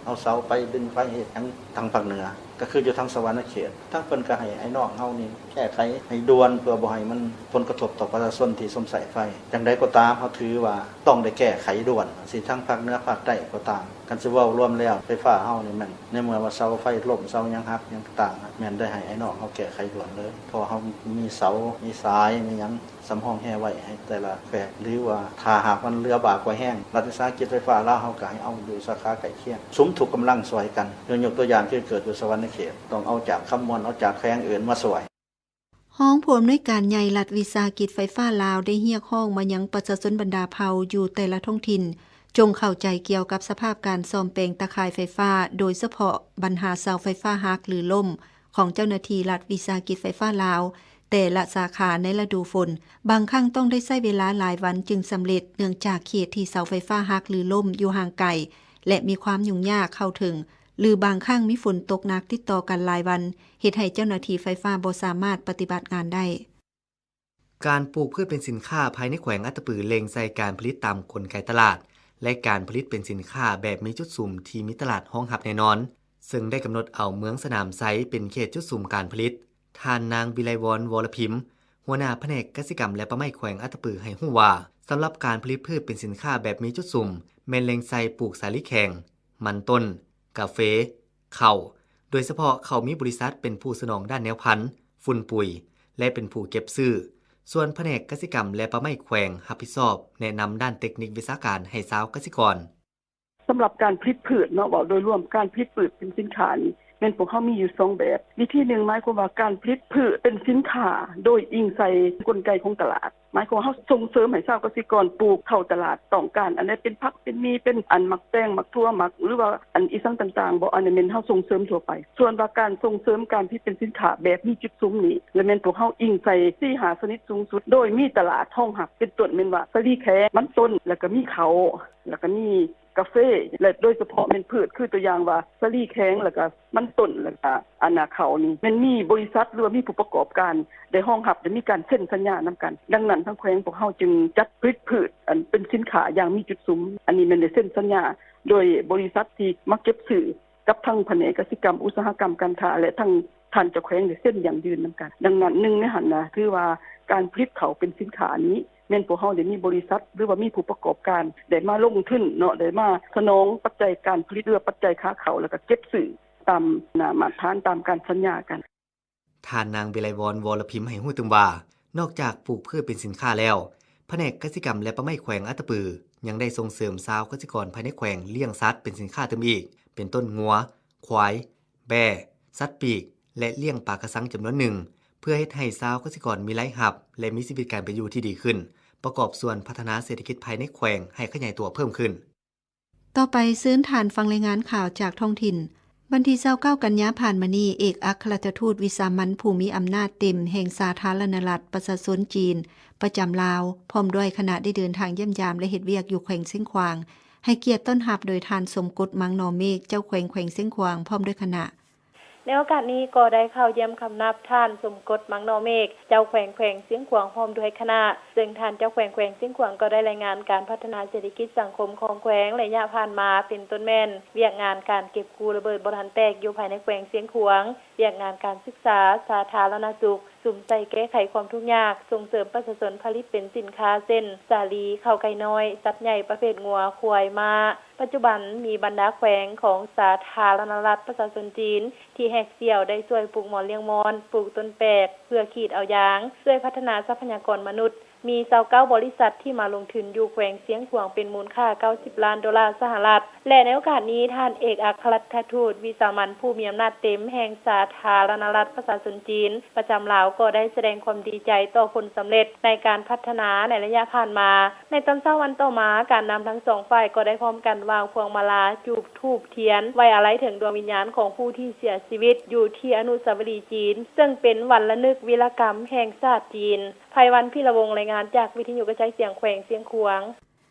ເອົາເສົາ ໄປດຶງໄຟເຮັດຫຍັງທາງພາກເໜືອ ກໍຄືຢູ່ທາງສະຫວັນນະເຂດ ທາງເພິ່ນກໍໃຫ້ອ້າຍນ້ອງເຮົານີ້ແກ້ໄຂໃຫ້ດ່ວນ ເພື່ອບໍ່ໃຫ້ມັນຜົນກະທົບຕໍ່ປະຊາຊົນທີ່ຊົມໃຊ້ໄຟ. ຢ່າງໃດກໍຕາມ ເຮົາຖືວ່າຕ້ອງໄດ້ແກ້ໄຂດ່ວນ ຊິທາງພາກເໜືອພາກໃຕ້ກໍຕາມ. ຄັນຊິເວົ້າລວມແລ້ວ ໄຟຟ້າເຮົານີ້ແມ່ນ ໃນເມື່ອວ່າເສົາໄຟລົ້ມ ເສົາຫຍັງຫັກຫຍັງຕ່າງໆ ແມ່ນໄດ້ໃຫ້ອ້າຍນ້ອງເຮົາແກ້ໄຂດ່ວນເລີຍ ເພາະເຮົາມີເສົາ ມີສາຍ ມີຫຍັງ ສຳຮອງແຮ່ໄວ້ໃຫ້ແຕ່ລະແຂວງ ຫຼືວ່າຖ້າຫາກມັນເຫຼືອບາກວ່າແຮງ ລັດວິສາຫະກິດໄຟຟ້າລາວເຮົາກໍໃຫ້ເອົາຢູ່ສາຂາໃກ້ຄຽງ ສຸມທຸກກຳລັງຊ່ວຍກັນ. ຍົກຕົວຢ່າງຄືເກີດຢູ່ສະຫວັນນະເຂດ ຕ້ອງເອົາຈາກຄຳມ່ວນ ເອົາຈາກແຂວງອື່ນມາຊ່ວຍ. ຮອງຜູ້ອຳນວຍການໃຫຍ່ລັດວິສາຫະກິດໄຟຟ້າລາວ ໄດ້ຮຽກຮ້ອງມາຍັງປະຊາຊົນບັນດາເຜົ່າຢູ່ແຕ່ລະທ້ອງຖິ່ນ ຈົ່ງເຂົ້າໃຈກ່ຽວກັບສະພາບການສ້ອມແປງຕາຂ່າຍໄຟຟ້າ ໂດຍສະເພາະບັນຫາເສົາໄຟຟ້າຫັກ ຫຼື ລົ້ມ ຂອງເຈົ້າໜ້າທີ່ລັດວິສາຫະກິດໄຟຟ້າລາວ ແຕ່ລະສາຂາໃນລະດູຝົນ ບາງຄັ້ງຕ້ອງໄດ້ໃຊ້ເວລາຫຼາຍວັນຈຶ່ງສຳເລັດ ເນື່ອງຈາກເຂດທີ່ເສົາໄຟຟ້າຫັກ ຫຼື ລົ້ມຢູ່ຫ່າງໄກ ແລະ ມີຄວາມຫຍຸ້ງຍາກເຂົ້າເຖິງ ຫຼື ບາງຄັ້ງມີຝົນຕົກໜັກຕິດຕໍ່ກັນຫຼາຍວັນ ເຮັດໃຫ້ເຈົ້າໜ້າທີ່ໄຟຟ້າບໍ່ສາມາດປະຕິບັດງານໄດ້. ການປູກພືດເປັນສິນຄ້າພາຍໃນແຂວງອັດຕະປືເລັ່ງໃສ່ການຜະລິດຕາມກົນໄກຕະຫຼາດ ແລະ ການຜະລິດເປັນສິນຄ້າແບບມີຈຸດສຸມທີ່ມີຕະຫຼາດຮອງຮັບແນ່ນອນ, ເຊິ່ງໄດ້ກຳນົດເອົາເມືອງສະໜາມໄຊເປັນເຂດຈຸດສຸມການຜະລິດ. ທ່ານນາງ ວິໄລວອນ ວໍລະພິມ ຫົວໜ້າພະແນກກະສິກຳ ແລະ ປ່າໄມ້ແຂວງອັດຕະປື ໃຫ້ຮູ້ວ່າ ສຳລັບການຜະລິດພືດເປັນສິນຄ້າແບບມີຈຸດສຸມ ແມ່ນເລັ່ງໃສ່ປູກສາລີແຂງ, ມັນຕົ້ນ, ກາເຟ, ເຂົ້າ, ໂດຍສະເພາະເຂົ້າມີບໍລິສັດເປັນຜູ້ສະໜອງດ້ານແນວພັນ, ຝຸ່ນປຸຍ ແລະ ເປັນຜູ້ເກັບຊື້, ສ່ວນພະແນກກະສິກຳ ແລະ ປ່າໄມ້ແຂວງຮັບຜິດຊອບແນະນຳດ້ານເຕັກນິກວິຊາການໃຫ້ຊາວກະສິກອນ. ສຳລັບການຜະລິດພືດເນາະ ເວົ້າໂດຍລວມ ການຜະລິດພືດເປັນສິນຄ້ານີ້ ແມ່ນພວກເຮົາມີຢູ່ສອງແບບ. ວິທີໜຶ່ງ ໝາຍຄວາມວ່າການຜະລິດພືດເປັນສິນຄ້າໂດຍອີງໃສ່ກົນໄກຂອງຕະຫຼາດ. ໝາຍຄວາມວ່າເຮົາສົ່ງເສີມໃຫ້ຊາວກະສິກອນປູກເຂົ້າຕະຫຼາດ ຕ້ອງການອັນໃດ ເປັນຜັກ ເປັນໝີ່ ເປັນອັນໝາກແຕງ ໝາກຖົ່ວ ໝາກ ຫຼືວ່າອັນອີ່ສັງຕ່າງໆ ບໍ່ ອັນນີ້ແມ່ນເຮົາສົ່ງເສີມທົ່ວໄປ. ສ່ວນວ່າການສົ່ງເສີມການຜະລິດເປັນສິນຄ້າແບບມີຈຸດສຸມນີ້ ລະແມ່ນພວກເຮົາອີງໃສ່ສີ່ຫ້າຊະນິດສູງສຸດ ໂດຍມີຕະຫຼາດຮອງຮັບ ເປັນຕົ້ນແມ່ນວ່າສາລີແຂງ, ມັນຕົ້ນ ແລ້ວກໍມີເຂົ້າ ແລ້ວກໍມີ ກາເຟ ແລະ ໂດຍສະເພາະແມ່ນພືດ ຄືຕົວຢ່າງວ່າສາລີແຂງ ແລ້ວກະມັນຕົ້ນ ແລ້ວກະອັນນາເຂົ້ານີ້ ແມ່ນມີບໍລິສັດ ຫຼືວ່າມີຜູ້ປະກອບການໄດ້ຮອງຮັບ ໄດ້ມີການເຊັນສັນຍານຳກັນ. ດັ່ງນັ້ນ ທາງແຂວງພວກເຮົາຈຶ່ງຈັດຜະລິດພືດອັນເປັນສິນຄ້າຢ່າງມີຈຸດສຸມ. ອັນນີ້ແມ່ນໄດ້ເຊັນສັນຍາໂດຍບໍລິສັດທີ່ມາເກັບຊື້ກັບທາງພະແນກກະສິກຳ ອຸດສາຫະກຳ ການຄ້າ ແລະ ທາງທ່ານເຈົ້າແຂວງໄດ້ເຊັນຢັ້ງຢືນນຳກັນ. ດັ່ງນັ້ນ ໜຶ່ງໃນຫັ້ນນະ ຄືວ່າການຜະລິດເຂົ້າເປັນສິນຄ້ານີ້ ແມ່ນພວກເຮົາໄດ້ມີບໍລິສັດ ຫຼືວ່າມີຜູ້ປະກອບການ ໄດ້ມາລົງທຶນເນາະ ໄດ້ມາສະໜອງປັດໄຈການຜະລິດ ຫຼືວ່າປັດໄຈຂາເຂົ້າ ແລ້ວກໍເກັບຊື້ຕາມໜ້າມາດຖານ ຕາມການສັນຍາກັນ. ທ່ານນາງ ວິໄລວອນ ວໍລະພິມ ໃຫ້ຮູ້ຕື່ມວ່າ ນອກຈາກປູກພືດເປັນສິນຄ້າແລ້ວ, ພະແນກກະສິກຳ ແລະ ປ່າໄມ້ແຂວງອັດຕະປື ຍັງໄດ້ສົ່ງເສີມຊາວກະສິກອນພາຍໃນແຂວງລ້ຽງສັດເປັນສິນຄ້າຕື່ມອີກ ເປັນຕົ້ນງົວ, ຄວາຍ, ແບ້, ສັດປີກ ແລະ ລ້ຽງປາກະຊັງຈຳນວນໜຶ່ງ ເພື່ອເຮັດໃຫ້ຊາວກະສິກອນມີລາຍຮັບ ແລະ ມີຊີວິດການເປັນຢູ່ທີ່ດີຂຶ້ນ, ປະກອບສ່ວນພັດທະນາເສດຖະກິດພາຍໃນແຂວງໃຫ້ຂະຫຍາຍຕົວເພີ່ມຂຶ້ນ. ຕໍ່ໄປເຊີນທ່ານຟັງລາຍງານຂ່າວຈາກທ້ອງຖິ່ນ. ວັນທີຊາວເກົ້າກັນຍາຜ່ານມານີ້, ເອກອັກຄະລັດຖະທູດວິສາມັນຜູ້ມີອຳນາດເຕັມແຫ່ງສາທາລະນະລັດປະຊາຊົນຈີນປະຈຳລາວ ພ້ອມດ້ວຍຄະນະໄດ້ເດີນທາງຢ້ຽມຢາມ ແລະ ເຮັດວຽກຢູ່ແຂວງຊຽງຂວາງ, ໃຫ້ກຽດຕ້ອນຮັບໂດຍທ່ານ ສົມກົດ ມັງນໍເມກ ເຈົ້າແຂວງແຂວງຊຽງຂວາງ ພ້ອມດ້ວຍຄະນະ. ໃນໂອກາດນີ້ກໍໄດ້ເຂົ້າຢ້ຽມຄຳນັບທ່ານ ສົມກົດ ມັງນໍເມກ ເຈົ້າແຂວງແຂວງຊຽງຂວາງ ພ້ອມດ້ວຍຄະນະ, ເຊິ່ງທ່ານເຈົ້າແຂວງແຂວງຊຽງຂວາງກໍໄດ້ລາຍງານການພັດທະນາເສດຖະກິດສັງຄົມຂອງແຂວງໄລຍະຜ່ານມາ, ເປັນຕົ້ນແມ່ນວຽກງານການເກັບກູ້ລະເບີດບໍ່ທັນແຕກຢູ່ພາຍໃນແຂວງຊຽງຂວາງ, ວຽກງານການສຶກສາ, ສາທາລະນະສຸກ, ສຸມໃສ່ແກ້ໄຂຄວາມທຸກຍາກ, ສົ່ງເສີມປະຊາຊົນຜະລິດເປັນສິນຄ້າ ເຊັ່ນ ສາລີ, ເຂົ້າໄກ່ນ້ອຍ, ສັດໃຫຍ່ປະເພດງົວ, ຄວາຍ, ມ້າ. ປັດຈຸບັນມີບັນດາແຂວງຂອງສາທາລະນະລັດປະຊາຊົນຈີນ ທີ່ແຫກສ່ຽວໄດ້ຊ່ວຍປູກໝອນລ້ຽງມ້ອນ, ປູກຕົ້ນແປກເພື່ອຂີດເອົາຢາງ, ຊ່ວຍພັດທະນາຊັບພະຍາກອນມະນຸດ, ມີຊາວເກົ້າບໍລິສັດທີ່ມາລົງທຶນຢູ່ແຂວງຊຽງຂວາງເປັນມູນຄ່າເກົ້າສິບລ້ານໂດລາສະຫະລັດ. ແລະ ໃນໂອກາດນີ້, ທ່ານເອກອັກຄະລັດຖະທູດວິສາມັນຜູ້ມີອຳນາດເຕັມແຫ່ງສາທາລະນະລັດປະຊາຊົນຈີນປະຈຳລາວ ກໍໄດ້ສະແດງຄວາມດີໃຈຕໍ່ຜົນສຳເລັດໃນການພັດທະນາໃນໄລຍະຜ່ານມາ. ໃນຕອນເຊົ້າວັນຕໍ່ມາ, ການນຳທັງສອງຝ່າຍກໍໄດ້ພ້ອມກັນວາງພວງມາລາ, ຈູບທູບທຽນ, ໄວ້ອາໄລເຖິງດວງວິນຍານຂອງຜູ້ທີ່ເສຍຊີວິດຢູ່ທີ່ອະນຸສາວະລີຈີນ, ເຊິ່ງເປັນວັນລະນຶກວີລະກຳແຫ່ງຊາດຈີນ. ໄພວັນ ພິລະວົງ ລາຍງານຈາກວິທະຍຸກະຈາຍສຽງແຂວງຊຽງຂວາງ.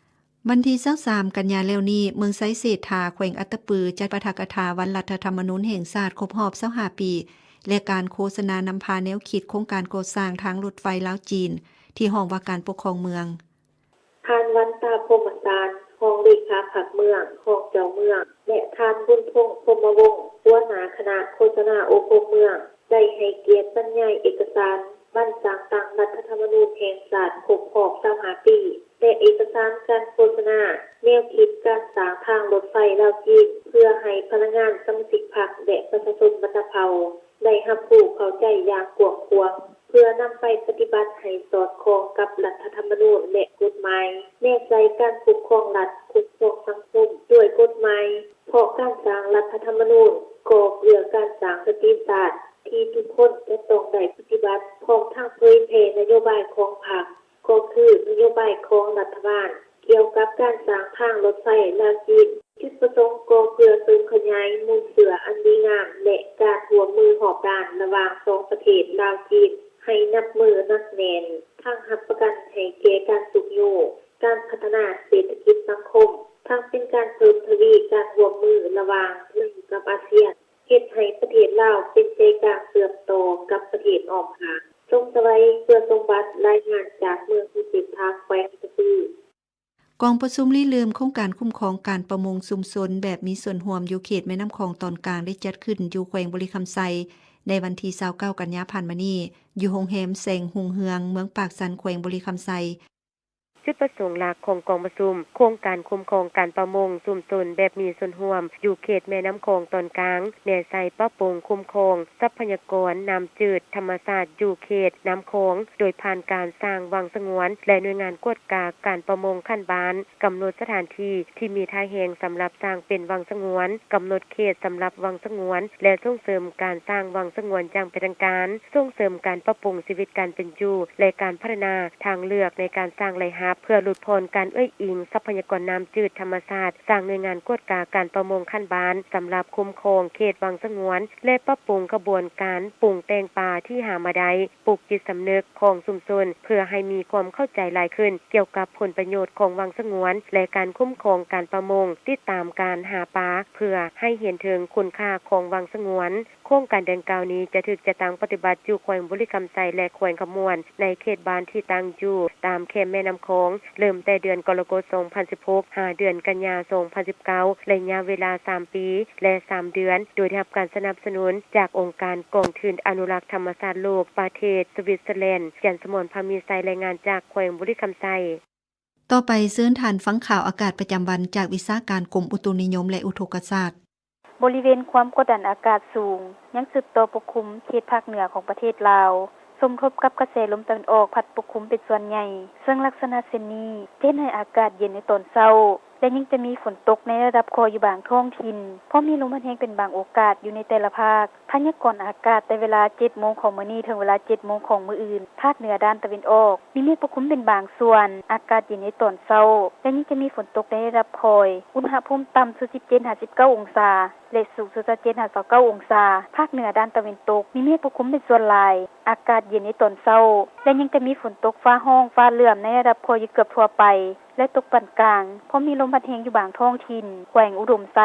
ວັນທີຊາວສາມກັນຍາແລ້ວນີ້, ເມືອງໄຊເສດຖາ ແຂວງອັດຕະປື ຈັດປາຖະກະຖາວັນລັດຖະທຳມະນູນແຫ່ງຊາດຄົບຮອບຊາວຫ້າປີ ແລະ ການໂຄສະນານຳພາແນວຄິດໂຄງການກໍ່ສ້າງທາງລົດໄຟລາວ-ຈີນ ທີ່ຫ້ອງວ່າການປົກຄອງເມືອງ. ທ່ານ ວັນຕາ ພົມມະສານ ຮອງເລຂາພັກເມືອງ, ຮອງເຈົ້າເມືອງ ແລະ ທ່ານ ບຸນພົງ ພົມມະວົງ ຫົວໜ້າຄະນະໂຄສະນາອົບຮົມເມືອງ ໄດ້ໃຫ້ກຽດບັນຍາຍເອກະສານວັນສ້າງຕັ້ງລັດຖະທຳມະນູນແຫ່ງຊາດຄົບຮອບຊາວຫ້າປີ ແລະ ເອກະສານການໂຄສະນາແນວຄິດການສ້າງທາງລົດໄຟລາວ-ຈີນ ເພື່ອໃຫ້ພະນັກງານ, ສະມາຊິກພັກ ແລະ ປະຊາຊົນບັນດາເຜົ່າ ໄດ້ຮັບຮູ້ເຂົ້າໃຈຢ່າງກວ້າງຂວາງ ເພື່ອນຳໄປປະຕິບັດໃຫ້ສອດຄ່ອງກັບລັດຖະທຳມະນູນ ແລະ ກົດໝາຍ, ແນໃສ່ການປົກຄອງລັດ, ປົກຄອງສັງຄົມດ້ວຍກົດໝາຍ, ເພາະການສ້າງລັດຖະທຳມະນູນກໍເພື່ອການສ້າງສະຕີນຊາດທີ່ທຸກຄົນຈະຕ້ອງໄດ້ປະຕິບັດ, ພ້ອມທັງເຜີຍແຜ່ນະໂຍບາຍຂອງພັກ, ກໍຄືນະໂຍບາຍຂອງລັດຖະບານ ກ່ຽວກັບການສ້າງທາງລົດໄຟລາວ-ຈີນ. ຈຸດປະສົງກໍເພື່ອເສີມຂະຫຍາຍມູນເຊື້ອອັນດີງາມ ແລະ ການຮ່ວມມືຮອບດ້ານລະຫວ່າງສອງປະເທດລາວ-ຈີນ ໃຫ້ນັບມື້ໜັກແໜ້ນ, ທັງຮັບປະກັນໃຫ້ແກ່ການຊຸກຍູ້ການພັດທະນາເສດຖະກິດສັງຄົມ, ທັງເປັນການເພີ່ມທະວີການຮ່ວມມືລະຫວ່າງລາວກັບອາຊຽນ, ເຮັດໃຫ້ປະເທດລາວເປັນໃຈກາງເຊື່ອມຕໍ່ກັບປະເທດອ້ອມຂ້າງ. ສົມສະໄຫວ ເຄືອສົມບັດ, ລາຍງານຈາກເມືອງໄຊເສດຖາ ແຂວງອັດຕະປື. ກອງປະຊຸມລິເລີ່ມໂຄງການຄຸ້ມຄອງການປະມົງຊຸມຊົນແບບມີສ່ວນຮ່ວມຢູ່ເຂດແມ່ນ້ຳຂອງຕອນກາງ ໄດ້ຈັດຂຶ້ນຢູ່ແຂວງບໍລິຄຳໄຊ ໃນວັນທີຊາວເກົ້າກັນຍາຜ່ານມານີ້ ຢູ່ໂຮງແຮມແສງຮຸ່ງເຮືອງ ເມືອງປາກຊັນ ແຂວງບໍລິຄຳໄຊ. ຈຸດປະສົງຫຼັກຂອງກອງປະຊຸມ ໂຄງການຄຸ້ມຄອງການປະມົງຊຸມຊົນແບບມີສ່ວນຮ່ວມ ຢູ່ເຂດແມ່ນ້ຳຂອງຕອນກາງ ແນໃສ່ປັບປຸງຄຸ້ມຄອງ ຊັບພະຍາກອນນ້ຳຈືດທຳມະຊາດຢູ່ເຂດນ້ຳຂອງ ໂດຍຜ່ານການສ້າງວັງສະຫງວນ ແລະ ໜ່ວຍງານກວດກາການປະມົງຂັ້ນບ້ານ, ກຳນົດສະຖານທີ່ທີ່ມີທ່າແຮງສຳລັບສ້າງເປັນວັງສະຫງວນ, ກຳນົດເຂດສຳລັບວັງສະຫງວນ ແລະ ສົ່ງເສີມການສ້າງວັງສະຫງວນຢ່າງເປັນທາງການ, ສົ່ງເສີມການປັບປຸງຊີວິດການເປັນຢູ່ ແລະ ການພັດທະນາທາງເລືອກໃນການສ້າງລາຍຮັບ ເພື່ອຫຼຸດຜ່ອນການເອື້ອຍອີງຊັບພະຍາກອນນ້ຳຈືດທຳມະຊາດ, ສ້າງໜ່ວຍງານກວດກາການປະມົງຂັ້ນບ້ານສຳລັບຄຸ້ມຄອງເຂດວັງສະຫງວນ ແລະ ປັບປຸງຂະບວນການປຸງແຕ່ງປາທີ່ຫາມາໄດ້, ປຸກຈິດສຳນຶກຂອງຊຸມຊົນ ເພື່ອໃຫ້ມີຄວາມເຂົ້າໃຈຫຼາຍຂຶ້ນກ່ຽວກັບຜົນປະໂຫຍດຂອງວັງສະຫງວນ ແລະ ການຄຸ້ມຄອງການປະມົງ, ຕິດຕາມການຫາປາ ເພື່ອໃຫ້ເຫັນເຖິງຄຸນຄ່າຂອງວັງສະຫງວນ. ໂຄງການດັ່ງກ່າວນີ້ຈະຖືກຈັດຕັ້ງປະຕິບັດຢູ່ແຂວງບໍລິຄຳໄຊ ແລະ ແຂວງຄຳມ່ວນ ໃນເຂດບ້ານທີ່ຕັ້ງຢູ່ຕາມແຄມແມ່ນ້ຳຂອງ, ເລີ່ມແຕ່ເດືອນກໍລະກົດ ສອງພັນສິບຫົກ ຫາເດືອນກັນຍາ ສອງພັນສິບເກົ້າ ໄລຍະເວລາສາມປີ ແລະ ສາມເດືອນ, ໂດຍໄດ້ຮັບການສະໜັບສະໜູນຈາກອົງການກອງທຶນອະນຸລັກທຳມະຊາດໂລກ ປະເທດສະວິດເຊີແລນ. ຈັນສະໝອນ ພາມີໄຊ, ລາຍງານຈາກແຂວງບໍລິຄຳໄຊ. ຕໍ່ໄປເຊີນທ່ານຟັງຂ່າວອາກາດປະຈຳວັນຈາກວິຊາການກົມອຸຕຸນິຍົມ ແລະ ອຸທົກກະສາດ. ບໍລິເວນຄວາມກົດດັນອາກາດສູງຍັງສືບຕໍ່ປົກຄຸມເຂດພາກເໜືອຂອງປະເທດລາວ, ສົມທົບກັບກະແສລົມຕາເວັນອອກພັດປົກຄຸມເປັນສ່ວນໃຫຍ່, ເຊິ່ງລັກສະນະເຊັ່ນນີ້ຈະເຮັດໃຫ້ອາກາດເຢັນໃນຕອນເຊົ້າ, ແລະ ຍັງຈະມີຝົນຕົກໃນລະດັບຄ່ອຍຢູ່ບາງທ້ອງຖິ່ນ, ພ້ອມມີລົມພັດແຮງເປັນບາງໂອກາດຢູ່ໃນແຕ່ລະພາກ. ພະຍາກອນອາກາດແຕ່ເວລາເຈັດໂມງຂອງມື້ນີ້ເຖິງເວລາເຈັດໂມງຂອງມື້ອື່ນ, ພາກເໜືອດ້ານຕາເວັນອອກ ມີເມກປົກຄຸມເປັນບາງສ່ວນ, ອາກາດເຢັນໃນຕອນເຊົ້າ ແລະ ຍັງຈະມີຝົນຕົກໃນລະດັບຄ່ອຍ. ອຸນຫະພູມຕ່ຳສຸດສິບເຈັດຫາສິບເກົ້າອົງສາ ແລະ ສູງສຸດຊາວເຈັດຫາຊາວເກົ້າອົງສາ. ພາກເໜືອດ້ານຕາເວັນຕົກ ມີເມກປົກຄຸມເປັນສ່ວນຫຼາຍ, ອາກາດເຢັນໃນຕອນເຊົ້າ ແລະ ຍັງຈະມີຝົນຕົກຟ້າຮ້ອງ, ຟ້າເຫຼື້ອມໃນລະດັບຄ່ອຍຢູ່ເກືອບທົ່ວໄປ ແລະ ຕົກປານກາງ, ພ້ອມມີລົມພັດແຮງຢູ່ບາງທ້ອງຖິ່ນ, ແຂວງອຸດົມໄຊ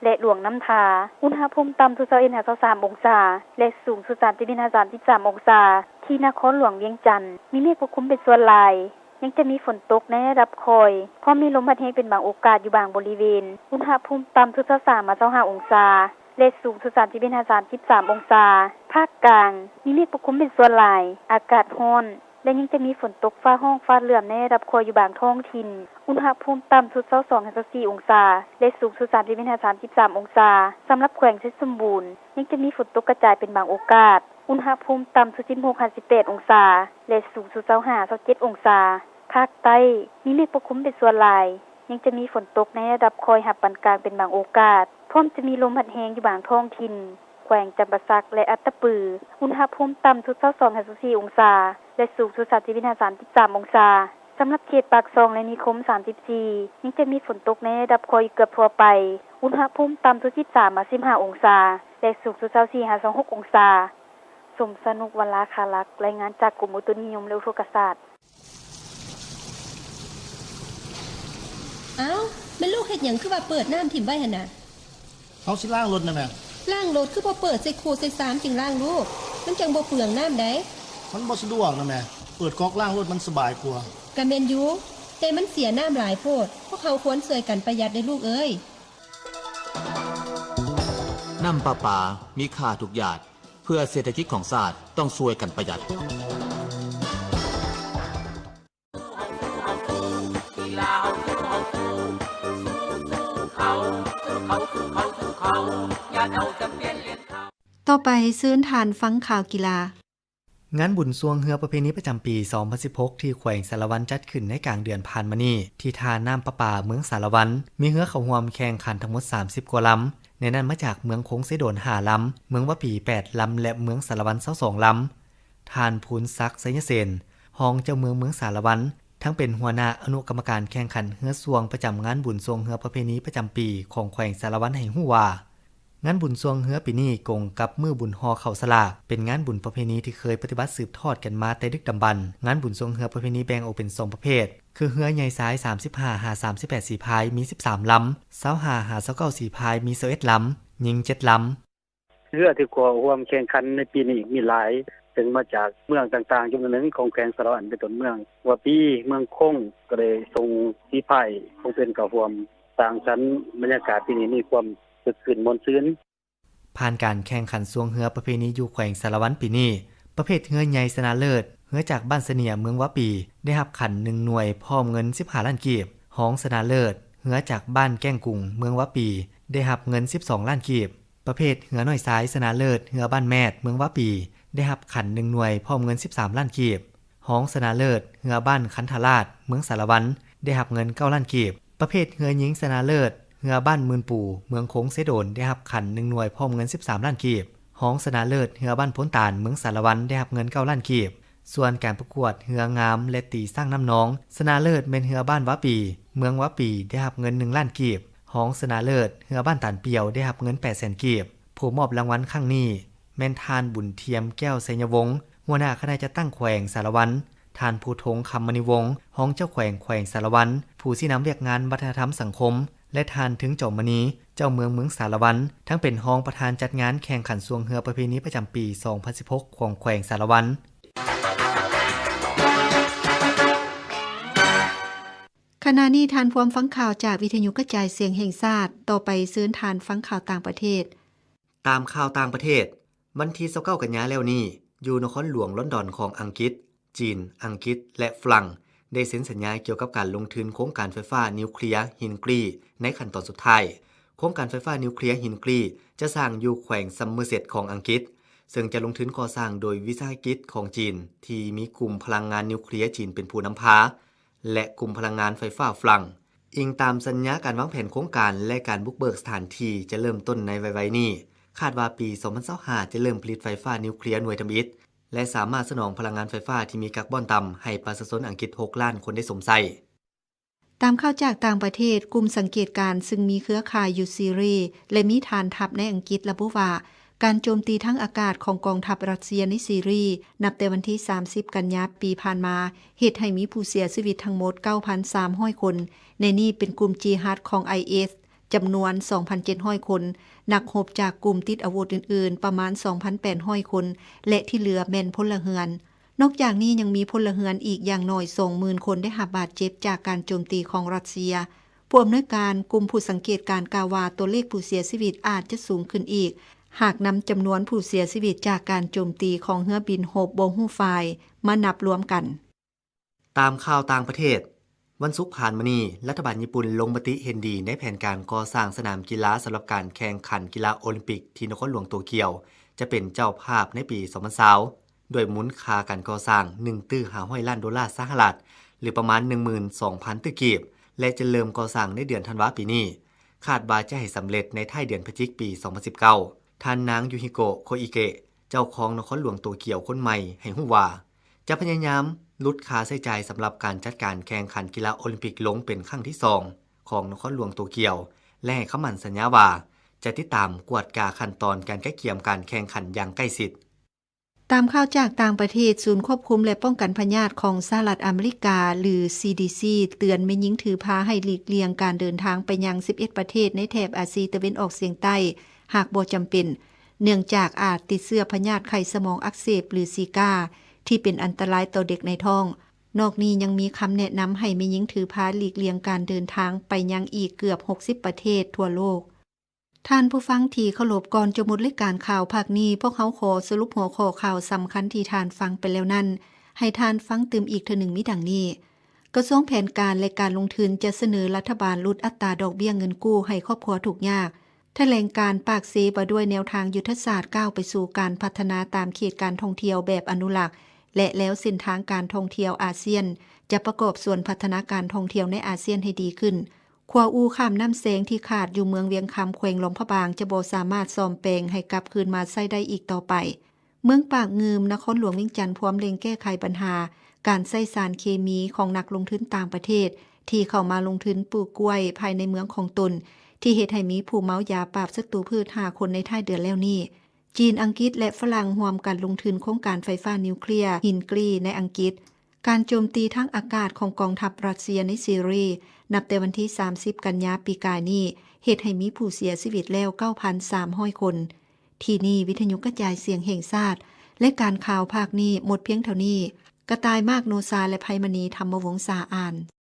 ແລະ ຫຼວງນ້ຳທາ. ອຸນຫະພູມຕ່ຳສຸດຊາວເອັດຫາຊາວສາມອົງສາ ແລະ ສູງສຸດສາມສິບເອັດຫາສາມສິບສາມອົງສາ. ທີ່ນະຄອນຫຼວງວຽງຈັນ ມີເມກປົກຄຸມເປັນສ່ວນຫຼາຍ, ຍັງຈະມີຝົນຕົກໃນລະດັບຄ່ອຍ, ພ້ອມມີລົມພັດແຮງເປັນບາງໂອກາດຢູ່ບາງບໍລິເວນ. ອຸນຫະພູມຕ່ຳສຸດຊາວສາມມາຊາວຫ້າອົງສາ ແລະ ສູງສຸດສາມສິບເອັດຫາສາມສິບສາມອົງສາ. ພາກກາງ ມີເມກປົກຄຸມເປັນສ່ວນຫຼາຍ, ອາກາດຮ້ອນ ແລະ ຍັງຈະມີຝົນຕົກຟ້າຮ້ອງ, ຟ້າເຫຼື້ອມໃນລະດັບຄ່ອຍຢູ່ບາງທ້ອງຖິ່ນ. ອຸນຫະພູມຕ່ຳສຸດຊາວສອງຫາຊາວສີ່ອົງສາ ແລະ ສູງສຸດສາມສິບເອັດຫາສາມສິບສາມອົງສາ. ສຳລັບແຂວງໄຊສົມບູນ ຍັງຈະມີຝົນຕົກກະຈາຍເປັນບາງໂອກາດ. ອຸນຫະພູມຕ່ຳສຸດສິບຫົກຫາສິບແປດອົງສາ ແລະ ສູງສຸດຊາວຫ້າຊາວເຈັດອົງສາ. ພາກໃຕ້ ມີເມກປົກຄຸມເປັນສ່ວນຫຼາຍ, ຍັງຈະມີຝົນຕົກໃນລະດັບຄ່ອຍຫາປານກາງເປັນບາງໂອກາດ, ພ້ອມຈະມີລົມພັດແຮງຢູ່ບາງທ້ອງຖິ່ນ, ແຂວງຈຳປາສັກ ແລະ ອັດຕະປື. ອຸນຫະພູມຕ່ຳສຸດຊາວສອງຫາຊາວສີ່ອົງສາ ແລະ ສູງສຸດສາມສິບເອັດຫາສາມສິບສາມອົງສາ. ສຳລັບເຂດປາກຊ່ອງ ແລະ ນິຄົມສາມສິບສີ່ ຍັງຈະມີຝົນຕົກໃນລະດັບຄ່ອຍຢູ່ເກືອບທົ່ວໄປ. ອຸນຫະພູມຕ່ຳສຸດສິບສາມມາສິບຫ້າອົງສາ ແລະ ສູງສຸດຊາວສີ່ຫາຊາວຫົກອົງສາ. ສົມສະໜຸກ ວັນລາຄາລັກ, ລາຍງານຈາກກົມອຸຕຸນິຍົມ ແລະ ອຸທົກກະສາດ. ອ້າວ, ແມ່ນລູກເຮັດຫຍັງຄືວ່າເປີດນ້ຳຖິ້ມໄວ້ຫັ້ນນະ? ເຮົາຊິລ້າງລົດນະແມ່. ລ້າງລົດຄືບໍ່ເປີດໃສ່ຂູດໃສ່ຊາມຈຶ່ງລ້າງລູກ? ມັນຈັ່ງບໍ່ເປືອງນ້ຳໃດ໋. ມັນບໍ່ສະດວກນະແມ່. ເປີດກອກລ້າງລົດມັນສະບາຍກວ່າ. ກະແມ່ນຢູ່, ແຕ່ມັນເສຍນ້ຳຫຼາຍໂພດ. ພວກເຮົາຄວນຊ່ວຍກັນປະຢັດເດີ້ລູກເອີຍ. ນ້ຳປະປາມີຄ່າທຸກຢາດ. ເພື່ອເສດຖະກິດຂອງຊາດ ຕ້ອງຊ່ວຍກັນປະຢັດ. ຕໍ່ໄປເຊີນທ່ານຟັງຂ່າວກິລາ. ງານບຸນຊ່ວງເຮືອປະເພນີປະຈຳປີສອງພັນສິບຫົກ ທີ່ແຂວງສາລະວັນຈັດຂຶ້ນໃນກາງເດືອນຜ່ານມານີ້ ທີ່ທ່ານ້ຳປະປາເມືອງສາລະວັນ ມີເຮືອເຂົ້າຮ່ວມແຂ່ງຂັນທັງໝົດສາມສິບກວ່າລຳ, ໃນນັ້ນມາຈາກເມືອງຄົງເຊໂດນຫ້າລຳ, ເມືອງວາປີແປດລຳ ແລະ ເມືອງສາລະວັນຊາວສອງລຳ. ທ່ານ ພູນສັກ ໄຊຍະເສນ ຮອງເຈົ້າເມືອງເມືອງສາລະວັນ ທັງເປັນຫົວໜ້າອະນຸກຳມະການແຂ່ງຂັນເຮືອຊ່ວງປະຈຳງານບຸນຊ່ວງເຮືອປະເພນີປະຈຳປີຂອງແຂວງສາລະວັນ ໃຫ້ຮູ້ວ່າ ງານບຸນຊ່ວງເຮືອປີນີ້ກົງກັບມື້ບຸນຫໍ່ເຂົ້າສະຫຼາກ, ເປັນງານບຸນປະເພນີທີ່ເຄີຍປະຕິບັດສືບທອດກັນມາແຕ່ດຶກດຳບັນ. ງານບຸນຊ່ວງເຮືອປະເພນີແບ່ງອອກເປັນສອງປະເພດ ຄືເຮືອໃຫຍ່ຊາຍສາມສິບຫ້າຫາສາມສິບແປດສີພາຍ ມີສິບສາມລຳ, ຊາວຫ້າຫາຊາວເກົ້າສີພາຍ ມີຊາວເອັດລຳ, ຍິງເຈັດລຳ. ເຮືອທີ່ເຂົ້າຮ່ວມແຂ່ງຂັນໃນປີນີ້ມີຫຼາຍ, ເຊິ່ງມາຈາກເມືອງຕ່າງໆ ຈຳນວນໜຶ່ງຂອງແຂວງສາລະວັນ ເປັນຕົ້ນເມືອງວາປີ, ເມືອງຄົງ ກໍໄດ້ສົ່ງສີພາຍຂອງຕົນເຂົ້າຮ່ວມ, ສ້າງສັນບັນຍາກາດປີນີ້ມີຄວາມຄຶກຄື້ນມ່ວນຊື່ນ. ຜ່ານການແຂ່ງຂັນຊ່ວງເຮືອປະເພນີຢູ່ແຂວງສາລະວັນປີນີ້, ປະເພດເຮືອໃຫຍ່ຊະນະເລີດ, ເຮືອຈາກບ້ານສະເໜຍ ເມືອງວາປີ ໄດ້ຮັບຂັນໜຶ່ງໜ່ວຍ ພ້ອມເງິນສິບຫ້າລ້ານກີບ, ຮອງຊະນະເລີດ, ເຮືອຈາກບ້ານແກ້ງກຸງ ເມືອງວາປີ ໄດ້ຮັບເງິນສິບສອງລ້ານກີບ. ປະເພດເຮືອນ້ອຍຊາຍຊະນະເລີດ ເຮືອບ້ານແມດ ເມືອງວາປີ ໄດ້ຮັບຂັນໜຶ່ງໜ່ວຍ ພ້ອມເງິນສິບສາມລ້ານກີບ, ຮອງຊະນະເລີດ ເຮືອບ້ານຄັນທະລາດ ເມືອງສາລະວັນ ໄດ້ຮັບເງິນເກົ້າລ້ານກີບ. ປະເພດເຮືອຍິງຊະນະເລີດ ເຮືອບ້ານໝື່ນປູ ເມືອງຄົງເຊໂດນ ໄດ້ຮັບຂັນໜຶ່ງໜ່ວຍ ພ້ອມເງິນສິບສາມລ້ານກີບ, ຮອງຊະນະເລີດ ເຮືອບ້ານໂພນຕານ ເມືອງສາລະວັນ ໄດ້ຮັບເງິນເກົ້າລ້ານກີບ. ສ່ວນການປະກວດເຮືອງາມ ແລະ ຕີຊ້າງນ້ຳນອງ, ຊະນະເລີດແມ່ນເຮືອບ້ານວາປີ ເມືອງວາປີ ໄດ້ຮັບເງິນໜຶ່ງລ້ານກີບ, ຮອງຊະນະເລີດ ເຮືອບ້ານຕານປ່ຽວ ໄດ້ຮັບເງິນແປດແສນກີບ. ຜູ້ມອບລາງວັນຄັ້ງນີ້ ແມ່ນທ່ານ ບຸນທຽມ ແກ້ວໄຊຍະວົງ ຫົວໜ້າຄະນະຈັດຕັ້ງແຂວງສາລະວັນ, ທ່ານ ພູທົງ ຄຳມະນີວົງ ຮອງເຈົ້າແຂວງແຂວງສາລະວັນ ຜູ້ຊີ້ນຳວຽກງານວັດທະນະທຳສັງຄົມ ແລະ ທ່ານ ທຶງ ຈອມມະນີ ເຈົ້າເມືອງເມືອງສາລະວັນ ທັງເປັນຮອງປະທານຈັດງານແຂ່ງຂັນຊ່ວງເຮືອປະເພນີປະຈຳປີສອງພັນສິບຫົກ ຂອງແຂວງສາລະວັນ. ຂະນະນີ້ທ່ານພວມຟັງຂ່າວຈາກວິທະຍຸກະຈາຍສຽງແຫ່ງຊາດ, ຕໍ່ໄປເຊີນທ່ານຟັງຂ່າວຕ່າງປະເທດ. ຕາມຂ່າວຕ່າງປະເທດ, ວັນທີຊາວເກົ້າກັນຍາແລ້ວນີ້, ຢູ່ນະຄອນຫຼວງລອນດອນຂອງອັງກິດ, ຈີນ, ອັງກິດ ແລະ ຝຣັ່ງ ໄດ້ເຊັນສັນຍາກ່ຽວກັບການລົງທຶນໂຄງການໄຟຟ້ານິວເຄລຍຫິນກລີໃນຂັ້ນຕອນສຸດທ້າຍ. ໂຄງການໄຟຟ້ານິວເຄລຍຫິນກລີຈະສ້າງຢູ່ແຂວງຊັມເມີເຊັດຂອງອັງກິດ, ເຊິ່ງຈະລົງທຶນກໍ່ສ້າງໂດຍວິສາຫະກິດຂອງຈີນ ທີ່ມີກຸ່ມພະລັງງານນິວເຄລຍຈີນເປັນຜູ້ນຳພາ ແລະ ກຸ່ມພະລັງງານໄຟຟ້າຝຣັ່ງ. ອີງຕາມສັນຍາການວາງແຜນໂຄງການ ແລະ ການບຸກເບີກສະຖານທີ່ຈະເລີ່ມຕົ້ນໃນໄວໆນີ້, ຄາດວ່າປີສອງພັນຊາວຫ້າຈະເລີ່ມຜະລິດໄຟຟ້ານິວເຄລຍໜ່ວຍທຳອິດ ແລະ ສາມາດສະໜອງພະລັງງານໄຟຟ້າທີ່ມີກາກບອນຕ່ຳໃຫ້ປະຊາຊົນອັງກິດຫົກລ້ານຄົນໄດ້ຊົມໃຊ້. ຕາມຂ່າວຈາກຕ່າງປະເທດ, ກຸ່ມສັງເກດການຊຶ່ງມີເຄືອຂ່າຍຢູ່ຊີເຣຍ ແລະ ມີຖານທັບໃນອັງກິດລະບຸວ່າ ການໂຈມຕີທາງອາກາດຂອງກອງທັບຣັດເຊຍໃນຊີເຣຍ ນັບແຕ່ວັນທີສາມສິບກັນຍາປີຜ່ານມາ ເຮັດໃຫ້ມີຜູ້ເສຍຊີວິດທັງໝົດເກົ້າພັນສາມຮ້ອຍຄົນ, ໃນນີ້ເປັນກຸ່ມຈິຮາດຂອງໄອເອສ ຈຳນວນສອງພັນເຈັດຮ້ອຍຄົນ, ນັກຮົບຈາກກຸ່ມຕິດອາວຸດອື່ນໆປະມານສອງພັນແປດຮ້ອຍຄົນ ແລະ ທີ່ເຫຼືອແມ່ນພົນລະເຮືອນ. ນອກຈາກນີ້ຍັງມີພົນລະເຮືອນອີກຢ່າງໜ້ອຍສອງໝື່ນຄົນໄດ້ຮັບບາດເຈັບຈາກການໂຈມຕີຂອງຣັດເຊຍ. ຜູ້ອຳນວຍການກຸ່ມຜູ້ສັງເກດການກ່າວວ່າ ຕົວເລກຜູ້ເສຍຊີວິດອາດຈະສູງຂຶ້ນອີກ ຫາກນຳຈຳນວນຜູ້ເສຍຊີວິດຈາກການໂຈມຕີຂອງເຮືອບິນຮົບບໍ່ຮູ້ຝ່າຍມານັບລວມກັນ. ຕາມຂ່າວຕ່າງປະເທດ, ວັນສຸກຜ່ານມານີ້ ລັດຖະບານຍີ່ປຸ່ນລົງມະຕິເຫັນດີໃນແຜນການກໍ່ສ້າງສະໜາມກິລາສຳລັບການແຂ່ງຂັນກິລາໂອລິມປິກທີ່ນະຄອນຫຼວງໂຕກຽວ ຈະເປັນເຈົ້າພາບໃນປີສອງພັນຊາວ ດ້ວຍມູນຄ່າການກໍ່ສ້າງໜຶ່ງຕື້ຫ້າຮ້ອຍລ້ານໂດລາສະຫະລັດ ຫຼື ປະມານໜຶ່ງໝື່ນສອງພັນຕື້ກີບ ແລະ ຈະເລີ່ມກໍ່ສ້າງໃນເດືອນທັນວາປີນີ້, ຄາດວ່າຈະໃຫ້ສຳເລັດໃນທ້າຍເດືອນພະຈິກປີສອງພັນສິບເກົ້າ. ທ່ານນາງ ຢູຮິໂກະ ໂຄອິເກະ ເຈົ້າຂອງນະຄອນຫຼວງໂຕກຽວຄົນໃໝ່ ໃຫ້ຮູ້ວ່າ ຈະພະຍາຍາມຫຼຸດຄ່າໃຊ້ຈ່າຍສຳລັບການຈັດການແຂ່ງຂັນກິລາໂອລິມປິກລົງເປັນຄັ້ງທີສອງຂອງນະຄອນຫຼວງໂຕກຽວ ແລະ ໃຫ້ຄຳໝັ້ນສັນຍາວ່າ ຈະຕິດຕາມກວດກາຂັ້ນຕອນການກະກຽມການແຂ່ງຂັນຢ່າງໃກ້ຊິດ. ຕາມຂ່າວຈາກຕ່າງປະເທດ, ສູນຄວບຄຸມ ແລະ ປ້ອງກັນພະຍາດຂອງສະຫະລັດອາເມລິກາ ຫຼື ຊີດີຊີ ເຕືອນແມ່ຍິງຖືພາໃຫ້ຫຼີກລ່ຽງການເດີນທາງໄປຍັງສິບເອັດປະເທດໃນແຖບອາຊີຕາເວັນອອກສຽງໃຕ້ ຫາກບໍ່ຈຳເປັນ, ເນື່ອງຈາກອາດຕິດເຊື້ອພະຍາດໄຂ້ສະໝອງອັກເສບ ຫຼື ຊີກາ ທີ່ເປັນອັນຕະລາຍຕໍ່ເດັກໃນທ້ອງ. ນອກນີ້ຍັງມີຄຳແນະນຳໃຫ້ແມ່ຍິງຖືພາຫຼີກລ່ຽງການເດີນທາງໄປຍັງອີກເກືອບຫົກສິບປະເທດທົ່ວໂລກ. ທ່ານຜູ້ຟັງທີ່ເຄົາລົບ, ກ່ອນຈະໝົດລາຍການຂ່າວພາກນີ້, ພວກເຮົາຂໍສະຫຼຸບຫົວຂໍ້ຂ່າວສຳຄັນທີ່ທ່ານຟັງໄປແລ້ວນັ້ນ ໃຫ້ທ່ານຟັງຕື່ມອີກເທື່ອໜຶ່ງມີດັ່ງນີ້. ກະຊວງແຜນການ ແລະ ການລົງທຶນຈະສະເໜີລັດຖະບານຫຼຸດອັດຕາດອກເບ້ຍເງິນກູ້ໃຫ້ຄອບຄົວທຸກຍາກ. ຖະແຫຼງການປາກເຊວ່າດ້ວຍແນວທາງຍຸດທະສາດກ້າວໄປສູ່ການພັດທະນາຕາມເຂດການທ່ອງທ່ຽວແບບອະນຸລັກ ແລະ ແລ້ວເສັ້ນທາງການທ່ອງທ່ຽວອາຊຽນ ຈະປະກອບສ່ວນພັດທະນາການທ່ອງທ່ຽວໃນອາຊຽນໃຫ້ດີຂຶ້ນ. ຂົວອູ້ຂ້າມນ້ຳແຊງທີ່ຂາດຢູ່ເມືອງວຽງຄຳ ແຂວງຫຼວງພະບາງ ຈະບໍ່ສາມາດສ້ອມແປງໃຫ້ກັບຄືນມາໃຊ້ໄດ້ອີກຕໍ່ໄປ. ເມືອງປາກງື່ມ ນະຄອນຫຼວງວຽງຈັນ ພວມເລັ່ງແກ້ໄຂບັນຫາການໃຊ້ສານເຄມີຂອງນັກລົງທຶນຕ່າງປະເທດ ທີ່ເຂົ້າມາລົງທຶນປູກກ້ວຍພາຍໃນເມືອງຂອງຕົນ ທີ່ເຮັດໃຫ້ມີຜູ້ເມົາຢາປາບສັດຕູພືດຫ້າຄົນໃນທ້າຍເດືອນແລ້ວນີ້. ຈີນ, ອັງກິດ ແລະ ຝຣັ່ງຮ່ວມກັນລົງທຶນໂຄງການໄຟຟ້ານິວເຄລຍຫິນກລີໃນອັງກິດ. ການໂຈມຕີທາງອາກາດຂອງກອງທັບຣັດເຊຍໃນຊີເຣຍ ນັບແຕ່ວັນທີສາມສິບກັນຍາປີກາຍນີ້ ເຮັດໃຫ້ມີຜູ້ເສຍຊີວິດແລ້ວເກົ້າພັນສາມຮ້ອຍຄົນ. ທີ່ນີ້ວິທະຍຸກະຈາຍສຽງແຫ່ງຊາດ ແລະ ການຂ່າວພາກນີ້ໝົດພຽງເທົ່ານີ້. ກະຕ່າຍ ມາກ ໂນຊາ ແລະ ໄພມະນີ ທຳມະວົງສາ ອ່ານ.